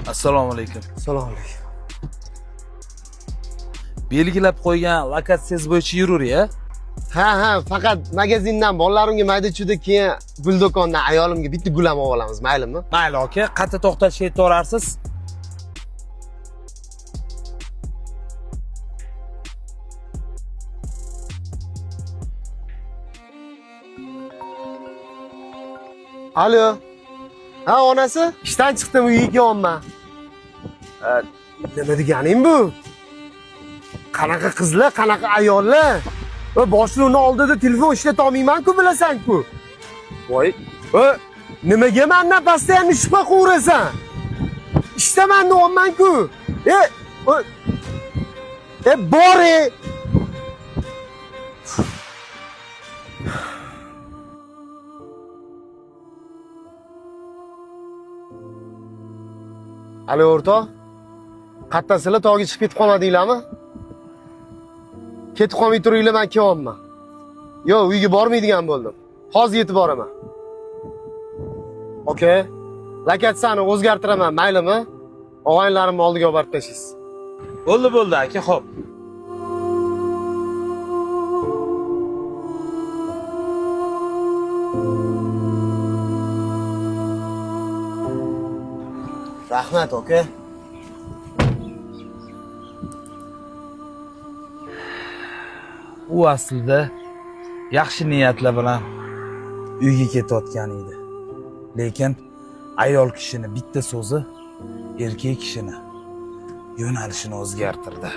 Assalomu alaykum. Assalomu alaykum. Belgilab qo'ygan lokatsiyangiz bo'yicha yurur ya. Ha, faqat magazindan bolalarimga mayda chuyda, keyin gul do'kondan ayolimga bitta gul ham olib olamiz, maylimi? Mayli aka, qayerda to'xtashga aytaverarsiz? Alo. Ha, onasi, ishdan chiqdim, uyga kelyapman. Nima deganing bu? Qanaqa qizlar, qanaqa ayollar? Va boshliqni oldida telefon ishlata olmayman-ku, bilasan-ku. Voy, nimaga mendan постоянно shubha qilasan? Ishdaman deyapman-ku. E, o, bor e. Alo o'rtoq. Qattasizlar, tog'ga chiqib ketib qolmadinglarmi? Ketib qolmay turinglar, men kelyapman. Yo'q, uyga bormaydigan bo'ldim. Hozir yetib boraman. Okey. Lokatsiyani o'zgartiraman, maylimi? Og'aynilarimni oldiga olib borib tashlaysiz. Bo'ldi, bo'ldi aka, xo'p. Rahmat, aka. U aslida yaxshi niyatlar bilan uyga ketayotgan edi. Lekin ayol kishini bitta so'zi erkak kishini yo'nalishini o'zgartirdi.